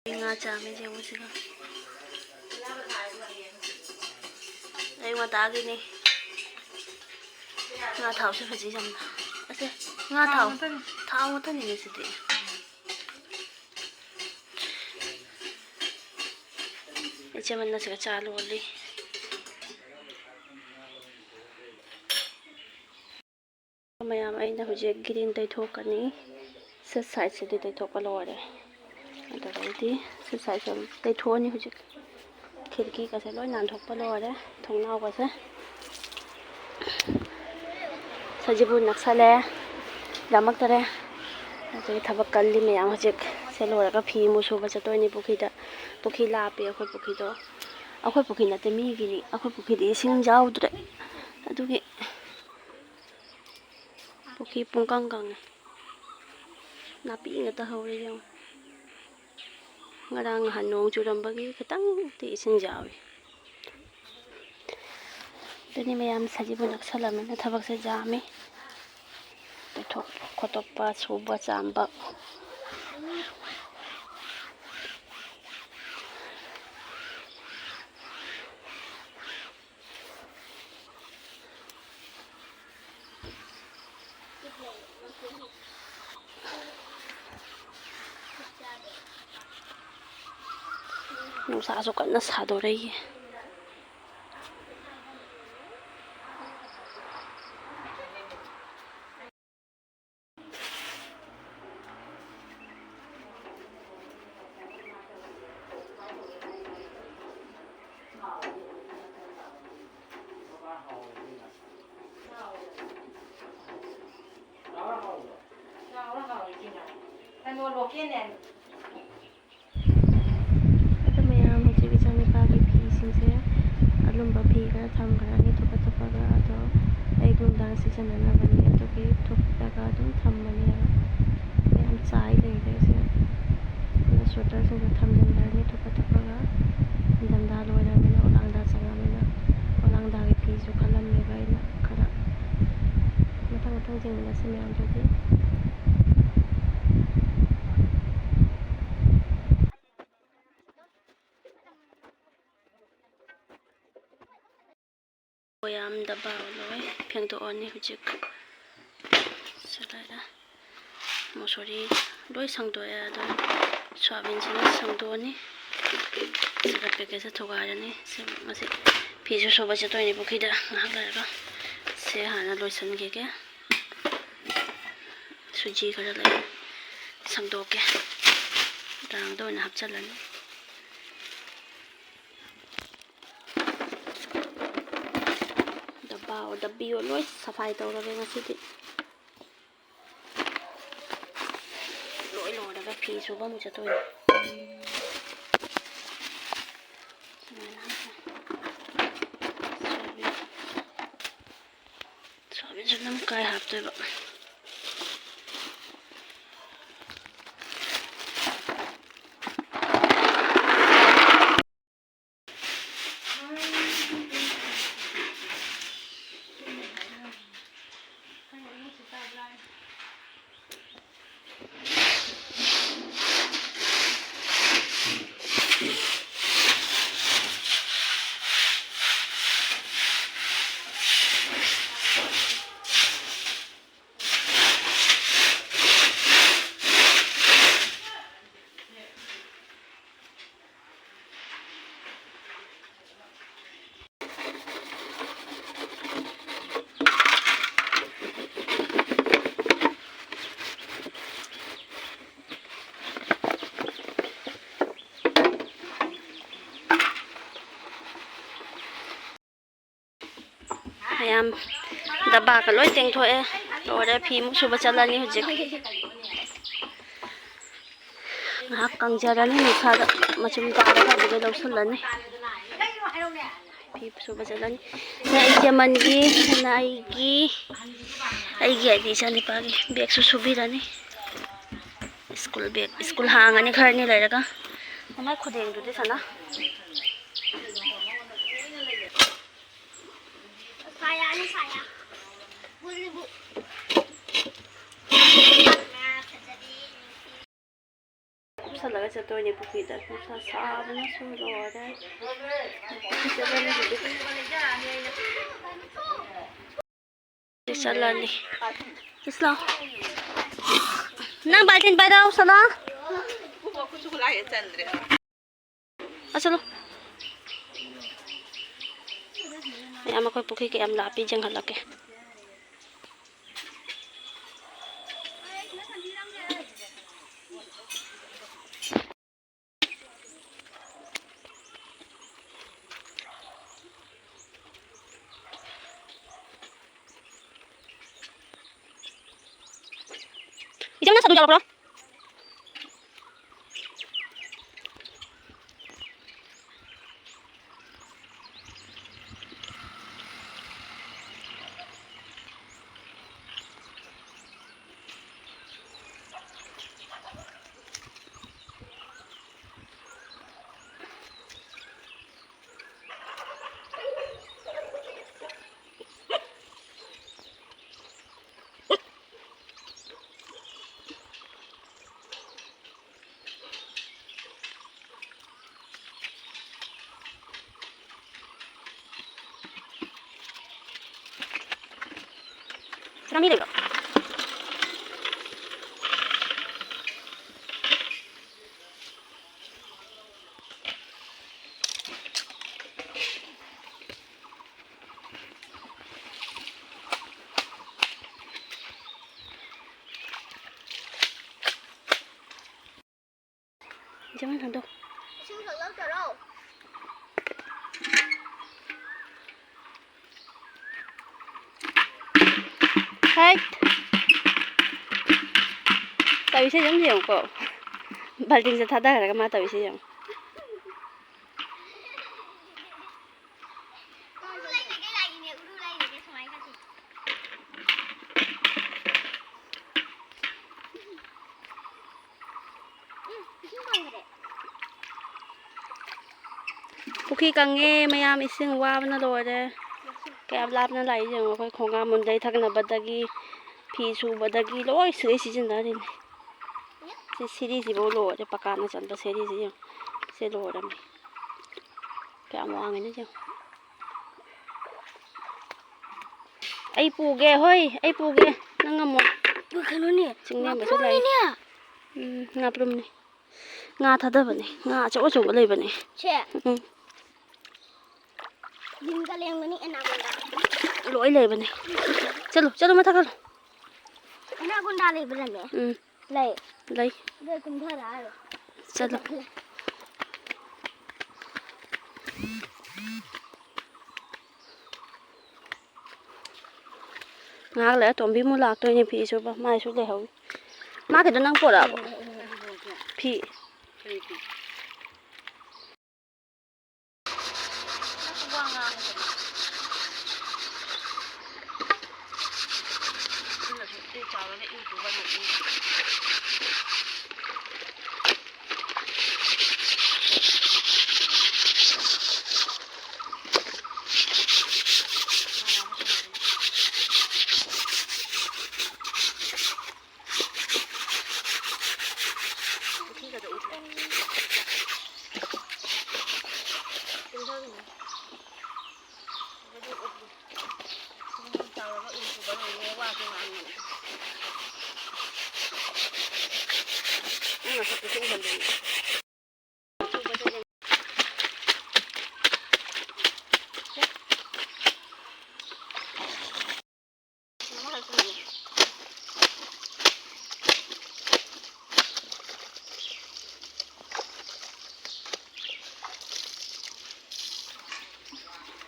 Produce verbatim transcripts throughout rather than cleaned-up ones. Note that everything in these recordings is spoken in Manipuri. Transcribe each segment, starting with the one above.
ꯉꯥ ꯆꯥꯝꯃꯤꯁꯦ ꯌꯦꯡꯉꯨ ꯁꯤꯒ꯫ ꯑꯌꯨꯛ ꯉꯟꯇꯥꯒꯤꯅꯤ꯫ ꯉꯥ ꯊꯥꯎꯁꯦ ꯐꯖꯩ ꯌꯥꯝꯅ꯫ ꯑꯁꯦ, ꯉꯥ ꯊꯥꯎ, ꯊꯥꯎ ꯉꯥꯛꯇꯅꯤ꯫ ꯊꯥꯎ ꯉꯥꯛꯇꯅꯤꯅꯦ ꯁꯤꯗꯤ꯫ ꯏꯆꯦ ꯃꯟꯅ ꯁꯤꯒ ꯆꯥ ꯂꯣꯜꯂꯤ꯫ ꯃꯌꯥꯝ, ꯑꯩꯅ ꯍꯧꯖꯤꯛ green ꯇꯩꯊꯣꯛꯀꯅꯤ꯫ ꯁꯤ side ꯁꯤꯗꯤ ꯇꯩꯊꯣꯛꯄ ꯂꯣꯏꯔꯦ꯫ ꯑꯗꯨꯗꯩꯗꯤ ꯁꯤ side ꯁꯦ ꯑꯃꯨꯛ ꯇꯩꯊꯣꯛꯑꯅꯤ ꯍꯧꯖꯤꯛ꯫ ꯈꯤꯔꯀꯤꯒꯁꯦ ꯂꯣꯏ ꯅꯥꯟꯊꯣꯛꯄ ꯂꯣꯏꯔꯦ, ꯊꯣꯡꯅꯥꯎꯒꯁꯦ꯫ ꯁꯖꯤꯕꯨ ꯅꯛꯁꯜꯂꯦ꯫ ꯌꯥꯝꯃꯛꯇꯔꯦ꯫ ꯑꯗꯨꯒꯤ ꯊꯕꯛ ꯀꯜꯂꯤ ꯃꯌꯥꯝ ꯍꯧꯖꯤꯛ꯫ ꯁꯦ ꯂꯣꯏꯔꯒ ꯐꯤ ꯑꯃꯨꯛ ꯁꯨꯕ ꯆꯠꯇꯣꯏꯅꯤ ꯄꯨꯈ꯭ꯔꯤꯗ꯫ ꯄꯨꯈ꯭ꯔꯤ ꯂꯥꯞꯄꯦ ꯑꯩꯈꯣꯏ ꯄꯨꯈ꯭ꯔꯤꯗꯣ꯫ ꯑꯩꯈꯣꯏ ꯄꯨꯈ꯭ꯔꯤ ꯅꯠꯇꯦ, ꯃꯤꯒꯤꯅꯤ꯫ ꯑꯩꯈꯣꯏ ꯄꯨꯈ꯭ꯔꯤꯗꯤ ꯏꯁꯤꯡ ꯌꯥꯎꯗ꯭ꯔꯦ꯫ ꯑꯗꯨꯒꯤ ꯄꯨꯈ꯭ꯔꯤ ꯄꯨꯡꯀꯪ ꯀꯪꯉꯦ꯫ ꯅꯥꯄꯤ ꯉꯥꯛꯇ ꯍꯧꯔꯦ ꯌꯦꯡꯉꯨ꯫ ꯉꯔꯥꯡ ꯅꯍꯥꯟ ꯅꯣꯡ ꯆꯨꯔꯝꯕꯒꯤ ꯈꯤꯇꯪꯗꯤ ꯏꯁꯤꯡ ꯌꯥꯎꯏ꯫ ꯑꯗꯨꯅꯤ ꯃꯌꯥꯝ, ꯁꯖꯤꯕꯨ ꯅꯛꯁꯜꯂꯝꯅꯤꯅ ꯊꯕꯛꯁꯦ ꯌꯥꯝꯃꯤ꯫ ꯇꯩꯊꯣꯛ ꯈꯣꯠꯇꯣꯛꯄ, ꯁꯨꯕ ꯆꯥꯝꯕ꯫ ꯅꯨꯡꯁꯥꯁꯨ ꯀꯟꯅ ꯁꯥꯗꯣꯔꯛꯏ꯫ ꯑꯗꯣ ꯃꯌꯥꯝ, ꯍꯧꯖꯤꯛ ꯏꯆꯥꯅꯤꯄꯥꯒꯤ ꯐꯤꯁꯤꯡꯁꯦ ꯑꯂꯨꯝꯕ ꯐꯤ ꯈꯔ ꯊꯝꯈ꯭ꯔꯅꯤ ꯊꯨꯞꯄ ꯊꯨꯞꯄꯒ꯫ ꯑꯗꯣ ꯑꯩ ꯅꯨꯡꯗꯥꯡ ꯁꯤꯖꯤꯟꯅꯅꯕꯅꯤ꯫ ꯑꯗꯨꯒꯤ ꯊꯨꯞꯄꯒ ꯑꯗꯨꯝ ꯊꯝꯕꯅꯦꯕ꯫ ꯃꯌꯥꯝ ꯆꯥꯏ ꯂꯩꯔꯦ ꯑꯩꯁꯦ꯫ ꯑꯗꯣ sweaterꯁꯤꯡꯁꯦ ꯊꯝꯖꯤꯟꯈ꯭ꯔꯅꯤ ꯊꯨꯞꯄ ꯊꯨꯞꯄꯒ꯫ ꯏꯪꯊꯝꯊꯥ ꯂꯣꯏꯔꯕꯅꯤꯅ, ꯑꯣꯂꯥꯡꯗꯥ ꯆꯪꯉꯕꯅꯤꯅ, ꯑꯣꯂꯥꯡꯗꯥꯒꯤ ꯐꯤꯁꯨ ꯈꯜꯂꯝꯃꯦꯕ ꯑꯩꯅ ꯈꯔ꯫ ꯃꯊꯪ ꯃꯊꯪ ꯌꯦꯡꯃꯤꯟꯅꯁꯤ ꯃꯌꯥꯝꯗꯨꯗꯤ꯫ ꯌꯥꯝ ꯗꯕꯥ ꯂꯣꯏ ꯐꯦꯡꯗꯣꯛꯑꯅꯤ ꯍꯧꯖꯤꯛ꯫ ꯁꯤ ꯂꯣꯏꯔꯦ꯫ ꯃꯨꯁꯣꯔꯤ ꯂꯣꯏ ꯁꯪꯗꯣꯛꯑꯦ꯫ ꯑꯗꯣ ꯁꯣꯌꯥꯕꯤꯟꯁꯤꯅ ꯁꯪꯗꯣꯛꯑꯅꯤ꯫ ꯁꯤꯒ ꯄꯦꯀꯦꯖꯇ ꯊꯨꯒꯥꯏꯔꯅꯤ꯫ ꯁꯤ ꯉꯁꯤ ꯐꯤꯁꯨ ꯁꯨꯕ ꯆꯠꯇꯣꯏꯅꯦ ꯄꯨꯈ꯭ꯔꯤꯗ ꯉꯥꯏꯍꯥꯛ ꯂꯩꯔꯒ꯫ ꯁꯦ ꯍꯥꯟꯅ ꯂꯣꯏꯁꯤꯟꯈꯤꯒꯦ꯫ ꯁꯨꯖꯤ ꯈꯔ ꯂꯩ, ꯁꯪꯗꯣꯛꯀꯦ꯫ ꯗ꯭ꯔꯥꯡꯗ ꯑꯣꯏꯅ ꯍꯥꯞꯆꯤꯜꯂꯅꯤ꯫ ꯗꯕꯥꯑꯣ ꯗꯕꯤꯑꯣ ꯂꯣꯏ ꯁꯐꯥꯏ ꯇꯧꯔꯒꯦ ꯉꯁꯤꯗꯤ꯫ ꯂꯣꯏ ꯂꯣꯏꯔꯒ ꯐꯤ ꯁꯨꯕ ꯑꯃꯨꯛ ꯆꯠꯇꯣꯏꯅꯦ꯫ ꯁꯨꯃꯥꯏꯅ ꯍꯥꯞꯄꯦ꯫ ꯁꯣꯌꯥꯕꯤꯟꯁꯨ ꯑꯗꯨꯝ ꯀꯥꯏ ꯍꯥꯞꯇꯣꯏꯕ꯫ ꯃꯌꯥꯝ ꯗꯕꯥꯒ ꯂꯣꯏ ꯇꯦꯡꯊꯣꯛꯑꯦ꯫ ꯂꯣꯏꯔꯦ, ꯐꯤ ꯑꯃꯨꯛ ꯁꯨꯕ ꯆꯠꯂꯅꯤ ꯍꯧꯖꯤꯛ꯫ ꯉꯥꯏꯍꯥꯛ ꯀꯪꯖꯔꯅꯤ ꯅꯨꯡꯁꯥꯗ, ꯃꯆꯨꯝ ꯇꯥꯔꯒ ꯑꯗꯨꯒ ꯂꯧꯁꯤꯜꯂꯅꯤ꯫ ꯐꯤ ꯁꯨꯕ ꯆꯠꯂꯅꯤ꯫ ꯁꯤꯅ ꯑꯩꯒꯤ ꯑꯃꯟꯒꯤ, ꯁꯤꯅ ꯑꯩꯒꯤ, ꯑꯩꯒꯤ ꯍꯥꯏꯗꯤ ꯏꯆꯥꯅꯤꯄꯥꯒꯤ ꯕꯦꯒꯁꯨ ꯁꯨꯕꯤꯔꯅꯤ꯫ ꯁ꯭ꯀꯨꯜ ꯕꯦꯒ, ꯁ꯭ꯀꯨꯜ ꯍꯥꯡꯉꯅꯤ ꯈꯔꯅꯤ ꯂꯩꯔꯒ꯫ ꯃꯃꯥꯏ ꯈꯨꯗꯦꯡꯗꯨꯗꯤ ꯁꯅꯥ꯫ ꯆꯠꯇꯣꯏꯅꯦ ꯄꯨꯈ꯭ꯔꯤꯗ꯫ ꯅꯨꯡꯁꯥ ꯁꯥꯕꯅꯁꯨ ꯂꯣꯏꯔꯦ꯫ ꯆꯠꯂꯅꯤ ꯍꯧꯖꯤꯛ꯫ ꯆꯠꯂꯅꯤ꯫ ꯏꯁ ꯂꯥꯎ꯫ ꯅꯪ ꯕꯥꯜꯇꯤꯟ ꯄꯥꯏꯔꯛꯑꯣ, ꯁꯣꯅꯥ꯫ ꯑꯁ, ꯆꯠꯂꯣ꯫ ꯃꯌꯥꯝ ꯑꯩꯈꯣꯏ ꯄꯨꯈ꯭ꯔꯤ ꯀꯌꯥꯝ ꯂꯥꯞꯄꯤ ꯌꯦꯡꯍꯜꯂꯛꯀꯦ꯫ ꯏꯆꯦ, ꯅꯪ ꯁꯥꯗꯨ ꯌꯥꯎꯔꯛꯄ꯭ꯔꯣ? ꯁꯅꯥ, ꯃꯤ ꯂꯩꯕ꯭ꯔꯣ? ꯏꯆꯦ, ꯃꯣꯏ ꯈꯟꯗꯣꯛ꯫ ꯏꯁꯤꯡ ꯊꯛꯂꯛꯇꯔꯣ? ꯍꯥꯏꯠ꯫ ꯇꯧꯏꯁꯦ ꯑꯗꯨꯝ ꯌꯦꯡꯉꯨꯀꯣ꯫ ꯕꯥꯜꯇꯤꯟꯁꯦ ꯊꯥꯗꯈ꯭ꯔꯒ ꯃꯥ ꯇꯧꯏꯁꯦ ꯌꯦꯡꯉꯨ꯫ ꯎꯔꯨ ꯂꯩꯔꯒꯦ ꯂꯥꯛꯏꯅꯦ, ꯎꯔꯨ ꯂꯩꯔꯒꯦ ꯁꯨꯃꯥꯏꯅ ꯀꯥꯁꯦ꯫ ꯎꯝ, ꯏꯁꯤꯡ ꯀꯪꯈ꯭ꯔꯦ꯫ ꯄꯨꯈ꯭ꯔꯤ ꯀꯪꯉꯦ ꯃꯌꯥꯝ, ꯏꯁꯤꯡ ꯋꯥꯕꯅ ꯂꯣꯏꯔꯦ꯫ ꯀꯌꯥꯝ ꯂꯥꯞꯅ ꯂꯥꯛꯏ ꯌꯦꯡꯉꯣ, ꯑꯩꯈꯣꯏ ꯈꯣꯡꯒꯥꯝ ꯃꯨꯟꯗꯩ ꯊꯛꯅꯕꯗꯒꯤ, ꯐꯤ ꯁꯨꯕꯗꯒꯤ ꯂꯣꯏ ꯁꯤꯗꯩ ꯁꯤꯖꯤꯟꯅꯔꯤꯅꯤ꯫ ꯁꯤꯔꯤꯁꯤꯐꯥꯎ ꯂꯣꯏꯔꯦ, ꯄꯀꯥꯅ ꯆꯟꯕ ꯁꯤꯔꯤꯁꯤ ꯌꯦꯡꯉꯨ꯫ ꯁꯤ ꯂꯣꯏꯔꯝꯃꯦ꯫ ꯀꯌꯥꯝ ꯋꯥꯡꯉꯤꯅꯣ ꯌꯦꯡꯉꯨ꯫ ꯑꯩ ꯄꯨꯒꯦ, ꯍꯣꯏ, ꯑꯩ ꯄꯨꯒꯦ꯫ ꯅꯪ ꯉꯝꯃꯣ꯫ ꯀꯩꯅꯣꯅꯦ, ꯆꯤꯡꯂꯦꯝꯕꯁꯨ ꯂꯥꯛꯑꯦ꯫ ꯉꯥꯄ꯭ꯔꯨꯝꯅꯤꯅꯦ꯫ ꯎꯝ, ꯉꯥꯄ꯭ꯔꯨꯝꯅꯦ꯫ ꯉꯥ ꯊꯥꯗꯕꯅꯦ꯫ ꯉꯥ ꯑꯆꯧ ꯑꯆꯧꯕ ꯂꯩꯕꯅꯦ꯫ ꯁꯦ꯫ ꯎꯝ꯫ ꯂꯤꯟꯒ ꯂꯩꯔꯝꯒꯅꯤ ꯑꯦꯅꯥꯀꯣꯟꯗꯥ꯫ ꯂꯣꯏ ꯂꯩꯕꯅꯦ꯫ ꯆꯠꯂꯨ, ꯆꯠꯂꯨ, ꯃꯊꯛ ꯆꯠꯂꯨ꯫ ꯑꯦꯅꯥꯀꯣꯟꯗꯥ ꯂꯩꯕ꯭ꯔꯅꯦ? ꯎꯝ꯫ ꯂꯩ꯫ ꯂꯩ꯫ ꯑꯗꯨ ꯀꯨꯝꯊꯔꯛꯑꯔꯣꯏ꯫ ꯆꯠꯂꯨ꯫ ꯉꯥꯏꯍꯥꯛ ꯂꯩꯔ ꯇꯣꯝꯕꯤ ꯑꯃꯨꯛ ꯂꯥꯛꯇꯣꯏꯅꯦ ꯐꯤ ꯁꯨꯕ꯫ ꯃꯥꯏꯁꯨ ꯂꯩꯍꯧꯔꯤ꯫ ꯃꯥꯒꯤꯗꯣ ꯅꯪ ꯄꯣꯔꯛꯑꯕꯣ? ꯐꯤ꯫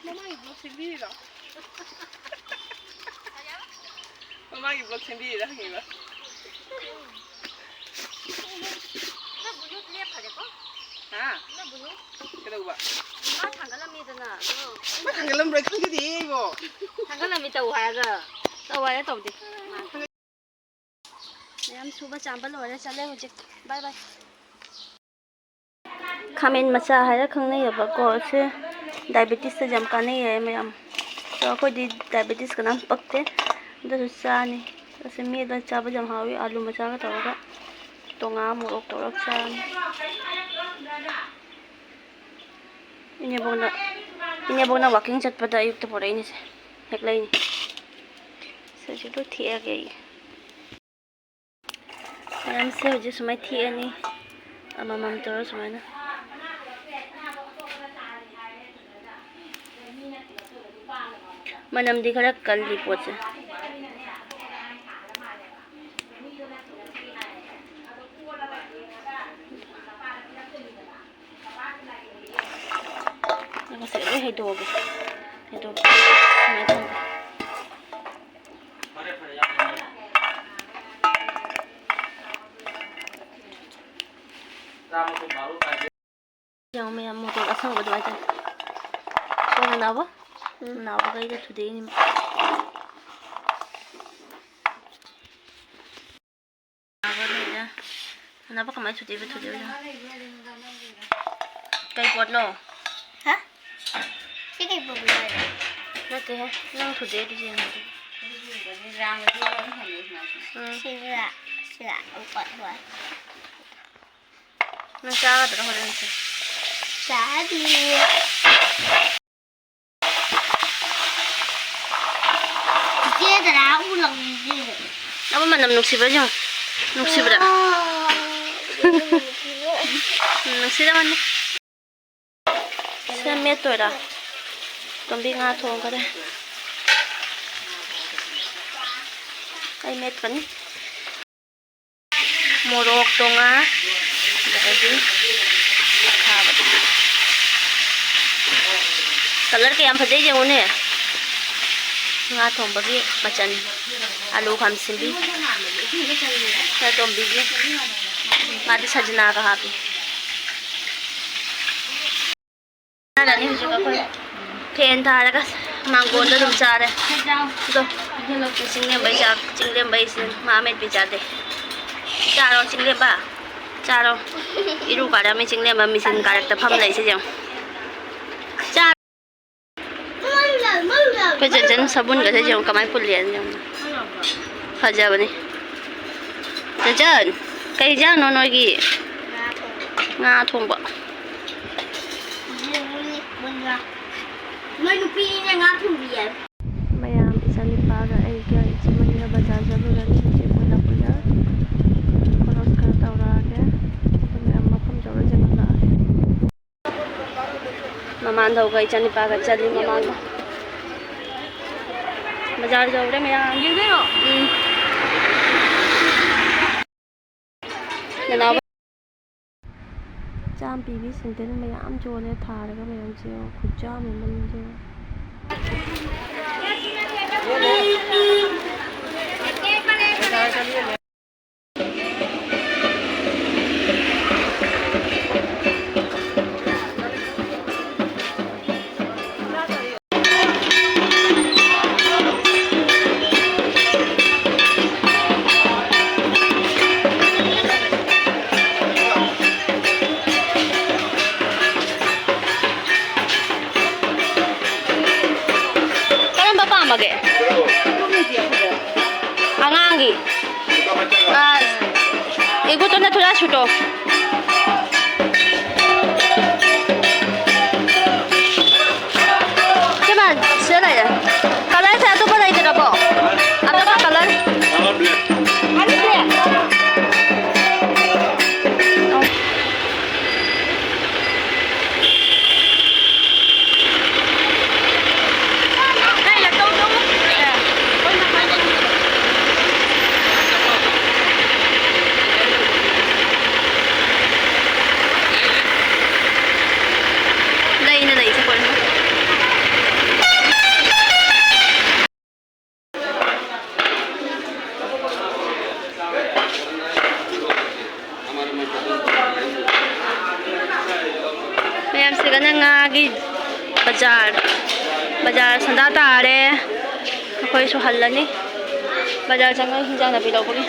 ꯃꯃꯥꯒꯤ ꯕ꯭ꯂꯣꯛ ꯁꯦꯝꯕꯤꯔꯤꯔꯣ? ꯃꯃꯥꯒꯤ ꯕ꯭ꯂꯣꯛ ꯁꯦꯝꯕꯤꯔꯤꯔꯥ ꯍꯪꯉꯤꯕ? ꯅꯪꯕꯨ ꯌꯨꯠ ꯂꯦꯞꯈꯔꯦꯀꯣ? ꯍꯥ? ꯅꯪꯕꯨ ꯌꯨꯠ? ꯀꯩꯗꯧꯕ? ꯃꯥ ꯊꯥꯡꯒꯠꯂꯝꯃꯤꯗꯅ, ꯑꯗꯣ ꯃꯥ ꯊꯥꯡꯒꯠꯂꯝꯕ꯭ꯔꯥ ꯈꯪꯖꯗꯦ ꯑꯩꯕꯣ꯫ ꯊꯥꯡꯒꯠꯂꯝꯃꯤ ꯇꯧ ꯍꯥꯏꯔꯒ꯫ ꯇꯧ ꯍꯥꯏꯔ ꯇꯧꯗꯦ꯫ ꯃꯌꯥꯝ ꯁꯨꯕ ꯆꯥꯝꯕ ꯂꯣꯏꯔꯦ, ꯆꯠꯂꯦ ꯍꯧꯖꯤꯛ꯫ ꯕꯥꯏ ꯕꯥꯏ꯫ ꯈꯥꯃꯦꯟ ꯃꯆꯥ ꯍꯥꯏꯔ ꯈꯪꯅꯩꯌꯦꯕꯀꯣ꯫ ꯁꯤ diabetes ꯇ ꯌꯥꯝ ꯀꯥꯟꯅꯩ ꯍꯥꯏ ꯃꯌꯥꯝ꯫ ꯑꯗꯣ ꯑꯩꯈꯣꯏꯗꯤ diabetes ꯀꯅꯥꯝ ꯄꯛꯇꯦ꯫ ꯑꯗꯨꯁꯨ ꯆꯥꯅꯤ꯫ ꯑꯁꯤ ꯃꯦꯠꯂ ꯆꯥꯕ ꯌꯥꯝ ꯍꯥꯎꯋꯤ, ꯑꯂꯨ ꯃꯆꯥꯒ ꯇꯧꯔꯒ꯫ ꯉꯥ ꯃꯣꯔꯣꯛ ꯇꯧꯔꯒ ꯆꯥꯅꯤ꯫ ꯏꯅꯦꯕꯣꯛꯅ, ꯏꯅꯦꯕꯣꯛꯅ walking ꯆꯠꯄꯗ ꯑꯌꯨꯛꯇ ꯄꯨꯔꯛꯏꯅꯦꯁꯦ, ꯍꯦꯛꯂꯛꯏꯅꯦ꯫ ꯁꯤꯁꯨ ꯂꯣꯏ ꯊꯦꯛꯑꯒꯦ ꯑꯩ꯫ ꯃꯌꯥꯝꯁꯦ ꯍꯧꯖꯤꯛ ꯁꯨꯃꯥꯏꯅ ꯊꯦꯛꯑꯅꯤ, ꯑꯃꯃꯝ ꯇꯧꯔ ꯁꯨꯃꯥꯏꯅ꯫ ꯃꯅꯝꯗꯤ ꯈꯔ ꯀꯜꯂꯤ ꯄꯣꯠꯁꯦ꯫ ꯉꯁꯤ ꯂꯣꯏ ꯍꯩꯗꯣꯛꯑꯒꯦ꯫ ꯍꯩꯗꯣꯛꯑꯒꯦ꯫ ꯁꯨꯃꯥꯏꯅ ꯇꯧꯔꯒ꯫ ꯌꯦꯡꯉꯣ ꯃꯌꯥꯝ, ꯃꯣꯇꯣꯔ ꯑꯁꯪꯕ ꯑꯗꯨꯃꯥꯏꯅ ꯇꯧꯋꯦ꯫ ꯁꯣꯝꯗ ꯅꯥꯎꯕ? ꯎꯝ꯫ ꯅꯥꯎꯕꯈꯩꯗ ꯊꯨꯗꯦꯛꯏꯅꯤ꯫ ꯅꯥꯎꯕ ꯂꯩꯔꯦ꯫ ꯅꯥꯎꯕ ꯀꯃꯥꯏꯅ ꯊꯨꯗꯦꯛꯏꯕ? ꯊꯨꯗꯦꯛꯑꯣ ꯌꯦꯡꯉꯣ꯫ ꯀꯩ ꯄꯣꯠꯅꯣ? ꯍꯥ? ꯁꯤ ꯀꯩ ꯄꯣꯠꯅꯣ ꯍꯥꯏꯔꯣ? ꯅꯠꯇꯦꯍꯦ, ꯅꯪ ꯊꯨꯗꯦꯛꯏꯗꯨ ꯌꯦꯡꯉꯣ꯫ ꯎꯝ꯫ ꯁꯤꯔꯥ? ꯁꯤꯔꯥ? ꯎꯝ, ꯍꯣꯏ, ꯍꯣꯏ꯫ ꯅꯪ ꯆꯥꯒꯗ꯭ꯔꯣ ꯍꯣꯔꯦꯟꯁꯦ? ꯆꯥꯅꯤ꯫ ꯆꯤꯆꯦ ꯗꯗꯥ ꯎ ꯂꯪꯉꯤꯁꯦ꯫ ꯑꯃ ꯃꯅꯝ ꯅꯨꯡꯁꯤꯕ꯭ꯔꯥ ꯌꯦꯡꯉꯣ꯫ ꯅꯨꯡꯁꯤꯕ꯭ꯔꯥ? ꯎꯝ, ꯅꯨꯡꯁꯤꯔꯝꯃꯅꯤ꯫ ꯁꯦ ꯃꯦꯠꯇꯣꯏꯔꯥ? ꯇꯣꯝꯕꯤ ꯉꯥ ꯊꯣꯡꯈꯔꯦ꯫ ꯑꯩ ꯃꯦꯠꯀꯅꯤ꯫ ꯃꯣꯔꯣꯛꯇꯣ ꯉꯥ, ꯑꯗꯒꯤ ꯑꯈꯥꯕꯗꯣ꯫ Colour ꯀꯌꯥꯝ ꯐꯖꯩ ꯌꯦꯡꯉꯨꯅꯦ꯫ ꯉꯥ ꯊꯣꯡꯕꯒꯤ ꯃꯆꯜ, ꯑꯂꯨ ꯈꯥꯃꯦꯟ ꯑꯁꯤꯟꯕꯤ, ꯈꯔ ꯇꯣꯝꯕꯤꯒꯤ, ꯃꯥꯗꯤ ꯁꯖꯅꯥꯒ ꯍꯥꯞꯄꯤ꯫ ꯆꯥꯔꯅꯤ ꯍꯧꯖꯤꯛ ꯑꯩꯈꯣꯏ꯫ Fan ꯊꯥꯔꯒ ꯃꯥꯡꯒꯣꯟꯗ ꯑꯗꯨꯝ ꯆꯥꯔꯦ꯫ ꯑꯗꯣ, ꯆꯤꯡꯂꯦꯝꯕꯩ ꯆꯥꯛ, ꯆꯤꯡꯂꯦꯝꯕꯩꯁꯦ ꯃꯥ ꯑꯃꯦꯠꯄꯤ ꯆꯥꯗꯦ꯫ ꯆꯥꯔꯣ, ꯆꯤꯡꯂꯦꯝꯕ, ꯆꯥꯔꯣ꯫ ꯏꯔꯨ ꯀꯥꯔꯝꯃꯤ ꯆꯤꯡꯂꯦꯝꯕ, ꯃꯤꯁꯤꯟ ꯀꯥꯔꯛꯇ ꯐꯝ ꯂꯩꯁꯦ ꯌꯦꯡꯉꯣ꯫ ꯆꯥꯔꯣ꯫ ꯑꯩꯈꯣꯏ ꯆꯟꯆꯟ ꯁꯥꯕꯨꯟꯒꯁꯦ ꯌꯦꯡꯉꯣ ꯀꯃꯥꯏꯅ ꯄꯨꯜꯂꯤ ꯌꯦꯡꯉꯣ꯫ ꯐꯖꯕꯅꯤ꯫ ꯆꯟꯆꯟ! ꯀꯩ ꯏꯟꯖꯥꯡꯅꯣ ꯅꯣꯏꯒꯤ? ꯉꯥ ꯊꯣꯡꯕ꯫ ꯉꯥ ꯊꯣꯡꯕ꯫ ꯃꯣꯏ ꯅꯨꯄꯤꯅ ꯉꯥ ꯊꯣꯡꯕꯤ ꯍꯥꯏꯕ꯫ ꯃꯌꯥꯝ, ꯏꯆꯥꯅꯤꯄꯥꯒ ꯑꯩꯒ ꯏꯆꯦ ꯃꯣꯏꯅꯤꯒ ꯕꯖꯥꯔ ꯆꯠꯂꯨꯔꯅꯤ꯫ ꯏꯆꯦ ꯃꯣꯏ ꯂꯥꯛꯄꯗ ꯈꯣꯔꯣꯁ ꯈꯔ ꯇꯧꯔꯛꯑꯒꯦ꯫ ꯑꯩꯈꯣꯏ ꯃꯌꯥꯝ ꯃꯐꯝ ꯌꯧꯔ ꯌꯦꯡꯍꯜꯂꯛꯑꯒꯦ꯫ ꯃꯃꯥꯟꯗꯧꯒ ꯏꯆꯥꯅꯤꯄꯥꯒ ꯆꯠꯂꯤ ꯃꯃꯥꯡꯗ꯫ ꯕꯖꯥꯔ ꯌꯧꯔꯦ ꯃꯌꯥꯝ꯫ ꯌꯦꯡꯗꯣꯏꯔꯣ? ꯎꯝ꯫ ꯅꯅꯥꯎ꯫ ꯆꯥꯝ ꯄꯤꯕꯤ ꯁꯦꯟꯗꯜ ꯃꯌꯥꯝ ꯌꯣꯜꯂꯦ ꯊꯥꯔꯒ ꯃꯌꯥꯝꯁꯦ ꯌꯦꯡꯉꯣ꯫ ꯈꯨꯠꯆꯥꯝ ꯑꯃꯅꯤ ꯌꯦꯡꯉꯣ꯫ ꯀꯔꯝꯕ ꯄꯥꯝꯃꯒꯦ? ꯑꯉꯥꯡꯒꯤ꯫ ꯑ, ꯏꯒꯨꯠꯇꯨꯅ ꯊꯨꯔꯥ ꯁꯨꯇꯣ꯫ ꯁꯤꯃ ꯁꯤꯗ ꯂꯩꯔꯦ꯫ ꯀꯂꯔꯁꯦ ꯑꯇꯣꯞꯄ ꯂꯩꯇ꯭ꯔꯕꯣ? ꯑꯇꯣꯞꯄ ꯀꯂꯔ? ꯂꯩꯅ ꯂꯩꯁꯦ ꯀꯣꯟꯅ꯫ ꯃꯌꯥꯝꯁꯤꯒꯅ ꯉꯥꯒꯤ ꯕꯖꯥꯔ, ꯕꯖꯥꯔ ꯁꯟꯗꯥ ꯇꯥꯔꯦ꯫ ꯑꯩꯈꯣꯏꯁꯨ ꯍꯜꯂꯅꯤ ꯕꯖꯥꯔ ꯆꯪꯉꯒ ꯍꯤꯟꯖꯥꯡ ꯅꯥꯄꯤ ꯂꯧꯕꯒꯤ꯫